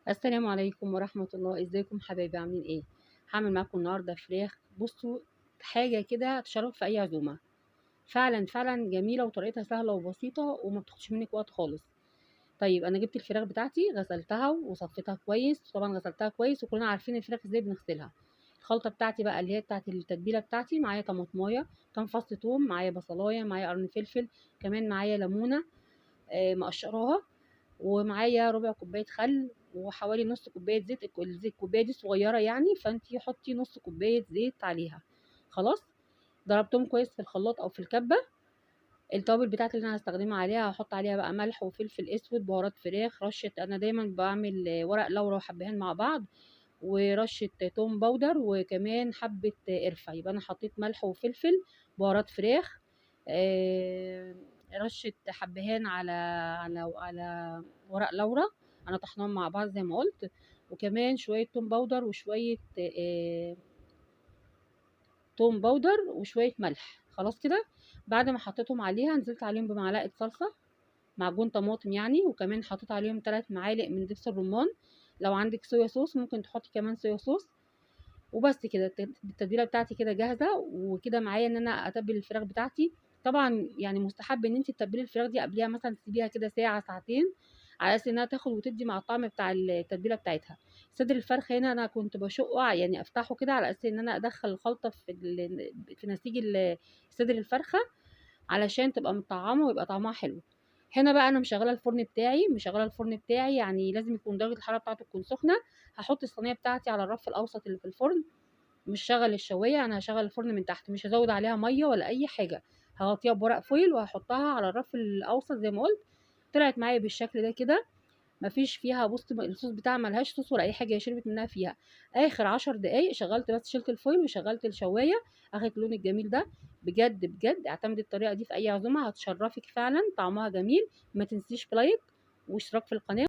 السلام عليكم ورحمة الله. ازيكم حبايبي؟ عاملين ايه؟ هعمل معاكم النهارده فراخ. بصوا، حاجة كده تشرف في اي عزومة، فعلا فعلا جميلة وطريقتها سهلة وبسيطة وما بتاخدش منك وقت خالص. طيب انا جبت الفراخ بتاعتي، غسلتها وصفيتها كويس، طبعا غسلتها كويس وكلنا عارفين الفراخ ازاي بنغسلها. الخلطة بتاعتي بقى اللي هي بتاعت التتبيلة بتاعتي، معايا طماطماية، كام فص توم، معايا بصلاية، معايا قرن فلفل، كمان معايا ليمونة مقشراها، ومعايا ربع كوباية خل، وحوالي نص كوباية زيت. الكوباية دي صغيرة يعني، فانتي حطي نص كوباية زيت عليها. خلاص ضربتهم كويس في الخلاط او في الكبة. التوابل بتاعتي اللي انا هستخدمها عليها، هحط عليها بقى ملح وفلفل اسود، بهارات فراخ، رشة، انا دايما بعمل ورق لورا وحبهان مع بعض، ورشة توم powder، وكمان حبة قرفة. يبقى انا حطيت ملح وفلفل، بهارات فراخ، رشة حبهان على ورق لورا، انا طحناهم مع بعض زي ما قلت، وكمان شوية توم powder وشوية توم powder وشوية ملح. خلاص كده بعد ما حطيتهم عليها نزلت عليهم بمعلقة صلصة معجون طماطم يعني، وكمان حطيت عليهم 3 معالق من دبس الرمان. لو عندك صويا صوص ممكن تحطي كمان صويا صوص. وبس كده التتبيله بتاعتي كده جاهزة. وكده معايا ان انا اتبل الفراخ بتاعتي. طبعا مستحب ان انت تتبلي الفراخ دي قبليها، مثلا تسيبيها كده ساعة ساعتين على اساس انها تاخد وتدي مع الطعم بتاع التتبيله بتاعتها. صدر الفرخ هنا انا كنت بشقه، يعني افتحه كده على اساس ان انا ادخل الخلطة في نسيج صدر الفرخه علشان تبقى مطعمه ويبقى طعمها حلو. هنا بقى انا مشغله الفرن بتاعي، مشغله الفرن بتاعي يعني لازم يكون درجه الحرارة بتاعته تكون سخنة. هحط الصينية بتاعتي على الرف الاوسط اللي في الفرن، مش شغل الشوايه، انا هشغل الفرن من تحت، مش هزود عليها مية ولا اي حاجة، هغطيها بورق فويل وهحطها على الرف الاوسط زي ما قلت. طلعت معايا بالشكل ده كده، مفيش فيها بص الصوص بتاعها ملهاش صوص ولا اي حاجة، هي شربت منها فيها. اخر 10 دقايق شغلت بس، شلت الفويل وشغلت الشوايه، اخدت اللون الجميل ده. بجد بجد اعتمدي الطريقة دي في اي عزومة، هتشرفك فعلا، طعمها جميل. ما تنسيش لايك واشتراك في القناة.